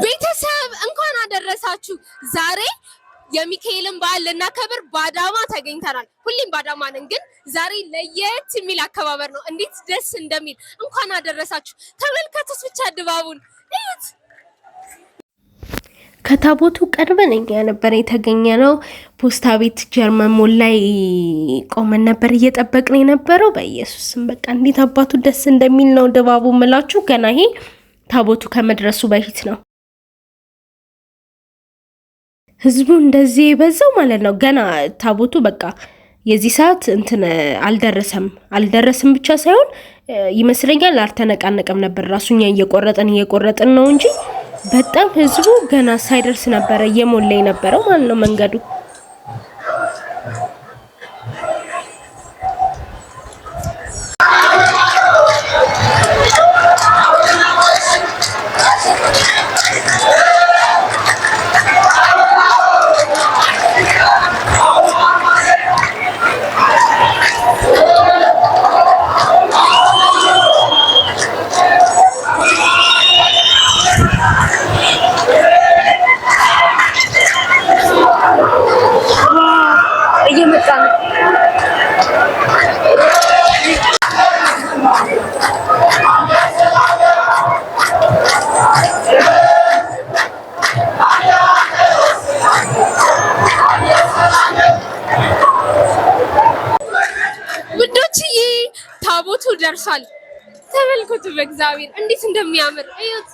ቤተሰብ እንኳን አደረሳችሁ። ዛሬ የሚካኤልን በዓል ልናከብር በአዳማ ተገኝተናል። ሁሌም በአዳማ ነን፣ ግን ዛሬ ለየት የሚል አከባበር ነው። እንዴት ደስ እንደሚል! እንኳን አደረሳችሁ። ተመልከቱት ብቻ ድባቡን እዩት። ከታቦቱ ቀርበን እኛ ነበር የተገኘ ነው። ፖስታ ቤት ጀርመን ሞል ላይ ቆመን ነበር እየጠበቅን የነበረው። በኢየሱስም በቃ እንዴት አባቱ ደስ እንደሚል ነው ድባቡ ምላችሁ። ገና ይሄ ታቦቱ ከመድረሱ በፊት ነው። ህዝቡ እንደዚህ የበዛው ማለት ነው። ገና ታቦቱ በቃ የዚህ ሰዓት እንትን አልደረሰም አልደረሰም ብቻ ሳይሆን ይመስለኛል አልተነቃነቀም ነበር ራሱ። እኛ እየቆረጥን እየቆረጥን ነው እንጂ በጣም ህዝቡ ገና ሳይደርስ ነበረ እየሞላ የነበረው ማለት ነው መንገዱ። እየመጣ ነው። ውዶችዬ ታቦቱ ደርሷል። ተመልከቱ፣ በእግዚአብሔር እንዴት እንደሚያምር እዩት።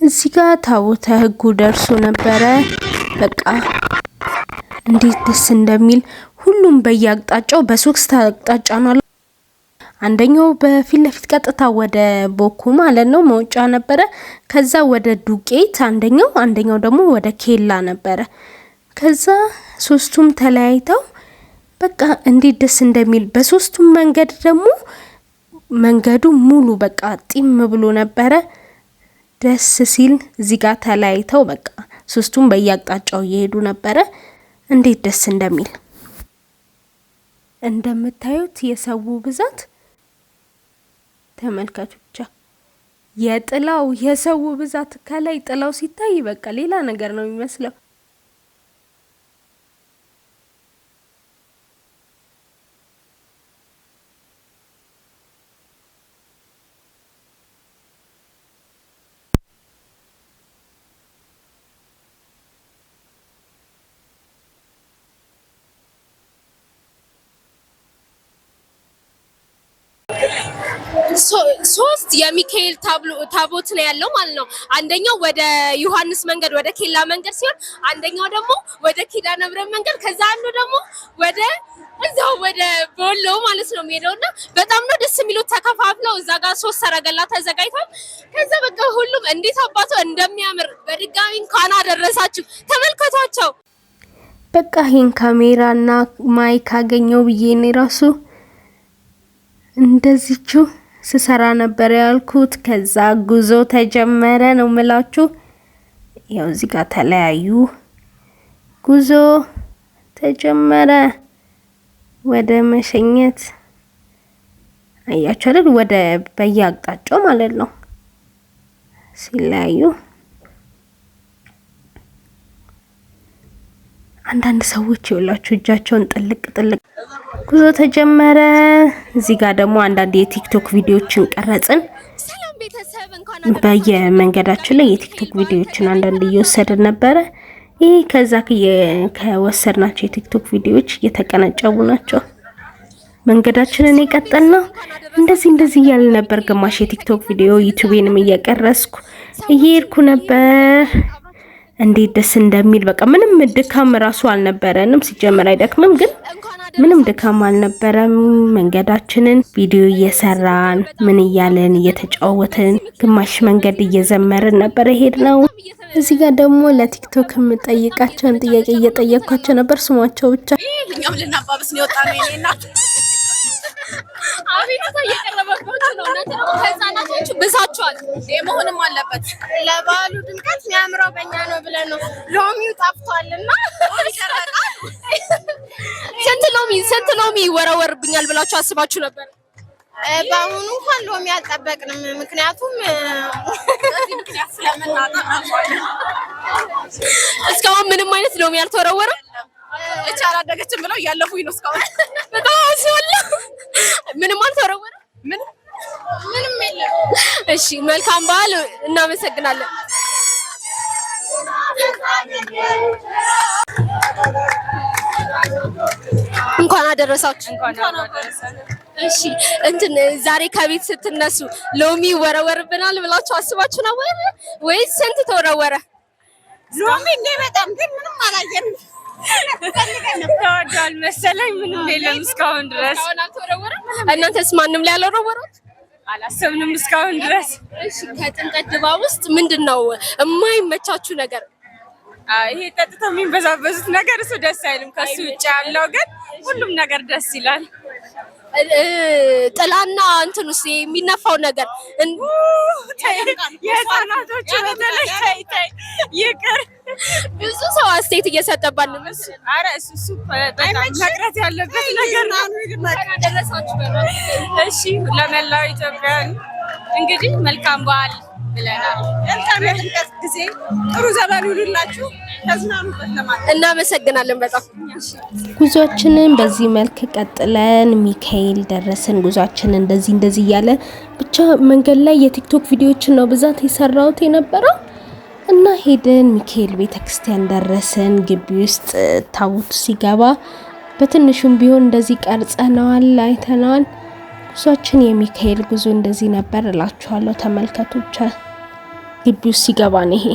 እዚህ ጋር ታቦተ ሕጉ ደርሶ ነበረ። በቃ እንዴት ደስ እንደሚል! ሁሉም በየአቅጣጫው በሶስት አቅጣጫ ነው። አንደኛው በፊት ለፊት ቀጥታ ወደ ቦኩ ማለት ነው መውጫ ነበረ። ከዛ ወደ ዱቄት አንደኛው አንደኛው ደግሞ ወደ ኬላ ነበረ። ከዛ ሶስቱም ተለያይተው በቃ እንዴት ደስ እንደሚል! በሶስቱም መንገድ ደግሞ መንገዱ ሙሉ በቃ ጢም ብሎ ነበረ። ደስ ሲል እዚህ ጋር ተለያይተው በቃ ሶስቱም በየአቅጣጫው እየሄዱ ነበረ። እንዴት ደስ እንደሚል! እንደምታዩት የሰው ብዛት ተመልከቱ ብቻ። የጥላው የሰው ብዛት ከላይ ጥላው ሲታይ በቃ ሌላ ነገር ነው የሚመስለው። ሶስት የሚካኤል ታቦት ነው ያለው ማለት ነው። አንደኛው ወደ ዮሐንስ መንገድ ወደ ኬላ መንገድ ሲሆን፣ አንደኛው ደግሞ ወደ ኪዳነ ምሕረት መንገድ፣ ከዛ አንዱ ደግሞ ወደ እዛው ወደ ቦሎ ማለት ነው የሚሄደው እና በጣም ነው ደስ የሚሉት። ተከፋፍለው እዛ ጋር ሶስት ሰረገላ ተዘጋጅቷል። ከዛ በቃ ሁሉም እንዴት አባቱ እንደሚያምር በድጋሚ እንኳን አደረሳችሁ። ተመልከቷቸው። በቃ ይሄን ካሜራና mic አገኘው ብዬ እኔ ራሱ እንደዚችው ስሰራ ነበር ያልኩት። ከዛ ጉዞ ተጀመረ ነው ምላችሁ። ያው እዚህ ጋር ተለያዩ፣ ጉዞ ተጀመረ ወደ መሸኘት። አያችሁ አይደል? ወደ በየአቅጣጫው ማለት ነው ሲለያዩ። አንዳንድ ሰዎች ይውላችሁ እጃቸውን ጥልቅ ጥልቅ። ጉዞ ተጀመረ። እዚህ ጋር ደግሞ አንዳንድ የቲክቶክ ቪዲዮዎችን ቀረጽን። ሰላም ቤተሰብ፣ እንኳን አደረሳችሁ። በየመንገዳችን ላይ የቲክቶክ ቪዲዮዎችን አንዳንድ እየወሰድን ነበረ። ይህ ከዛ ከወሰድናቸው የቲክቶክ ቪዲዮዎች እየተቀነጨቡ ናቸው። መንገዳችንን የቀጠልነው እንደዚህ እንደዚህ እያልን ነበር። ግማሽ የቲክቶክ ቪዲዮ ዩቲዩቤንም እየቀረስኩ እየሄድኩ ነበር። እንዴት ደስ እንደሚል በቃ ምንም ድካም ራሱ አልነበረንም። ሲጀመር አይደክምም፣ ግን ምንም ድካም አልነበረም። መንገዳችንን ቪዲዮ እየሰራን ምን እያልን እየተጫወትን ግማሽ መንገድ እየዘመርን ነበር የሄድነው። እዚህ ጋር ደግሞ ለቲክቶክ የምጠይቃቸውን ጥያቄ እየጠየቅኳቸው ነበር። ስሟቸው ብቻ እኛም ልናባብስ ነው የወጣነው የእኔ እናት። አቤቱታ እየቀረበባችሁ ነው። እናንተ ደግሞ ከህፃናቶቹ ብሳችኋል። መሆንም አለበት። ለበዓሉ ድምቀት የሚያምረው በእኛ ነው ብለን ነው። ሎሚው ጠፍቷልና ስንት ሎሚ ይወረወርብኛል ብላችሁ አስባችሁ ነበር? በአሁኑ እንኳን ሎሚ አልጠበቅንም። ምክንያቱም በዚህ ምክንያት ስለምናጣ እስካሁን ምንም አይነት ሎሚ አልተወረወረም። እቺ አላደገችም ብለው እያለፉኝ ነው እስካሁን። በጣም አዝናለሁ። ምንም አልተወረወረም። ምን ምንም የለም። እሺ፣ መልካም በዓል። እናመሰግናለን። እንኳን አደረሳችሁ። እሺ፣ እንትን ዛሬ ከቤት ስትነሱ ሎሚ ይወረወርብናል ብላችሁ አስባችሁ ነው ወይስ ስንት ተወረወረ? ሎሚ እንዴ በጣም ግን ምንም አላየንም። ተወዷል መሰለኝ። ምንም የለም እስካሁን ድረስ። እስካሁን አልተወረወረም። እናንተስ ማንም ላይ አልወረወሩት? አላሰብንም እስካሁን ድረስ። እሺ፣ ከጥምቀት ድባብ ውስጥ ምንድን ነው የማይመቻችሁ ነገር? ይሄ ጠጥተው የሚንበዛበዙት ነገር እሱ ደስ አይልም። ከሱ ውጭ ያለው ግን ሁሉም ነገር ደስ ይላል። ጥላና እንትን ውስጥ የሚነፋው ነገር የህፃናቶቹ በተለይ ተይ ተይ ይቅር። ብዙ ሰው አስተያየት እየሰጠባን ነው። ኧረ እሱ በጣም መቅረት ያለበት ነገር ነው። ደረሳችሁ። እሺ፣ ለመላው ኢትዮጵያን እንግዲህ መልካም በዓል ብለናል። መልካም የጥምቀት ጊዜ፣ ጥሩ ዘመን ይሁንላችሁ። ተዝናኑበት ለማለት እናመሰግናለን በጣም። ጉዟችንን በዚህ መልክ ቀጥለን ሚካኤል ደረስን። ጉዟችንን እንደዚህ እንደዚህ እያለ ብቻ መንገድ ላይ የቲክቶክ ቪዲዮዎችን ነው ብዛት የሰራሁት የነበረው እና ሄድን ሚካኤል ቤተክርስቲያን ደረስን። ግቢ ውስጥ ታቦቱ ሲገባ በትንሹም ቢሆን እንደዚህ ቀርጸነዋል፣ አይተነዋል። ጉዟችን የሚካኤል ጉዞ እንደዚህ ነበር እላችኋለሁ ተመልካቾች። ግቢ ውስጥ ሲገባ ነው ይሄ።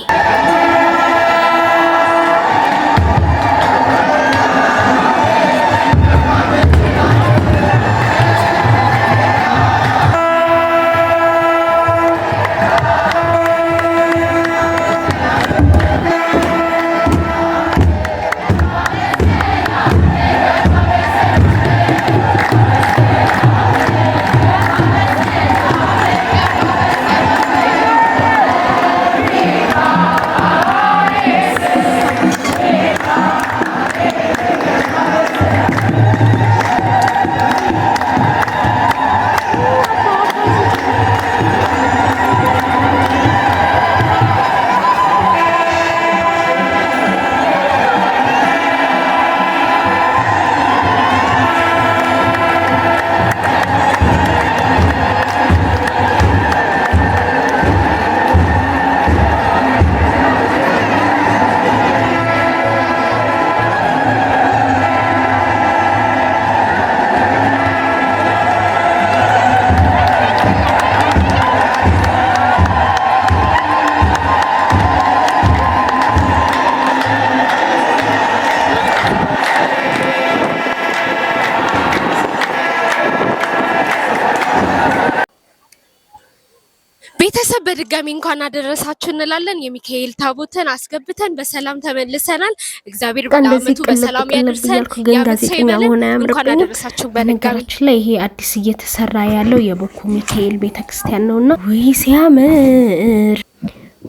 በድጋሚ እንኳን አደረሳችሁ እንላለን። የሚካኤል ታቦትን አስገብተን በሰላም ተመልሰናል። እግዚአብሔር በቃ እንደዚህ በዓመቱ ቅልብ በሰላም ቅልብ ያደርሰን። እያልኩ ግን የዓመት ሰው ጋዜጠኛ ይበለን። መሆን እንኳን አያምርብኝም። አደረሳችሁ በድጋሚ። በነገራችን ላይ ይሄ አዲስ እየተሰራ ያለው የቦኩ ሚካኤል ቤተክርስቲያን ነውና ውይ ሲያምር!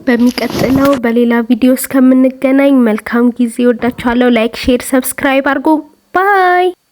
በሚቀጥለው በሌላ ቪዲዮ እስከምንገናኝ መልካም ጊዜ። ወዳችኋለሁ። Like፣ share፣ subscribe አድርጉ። Bye.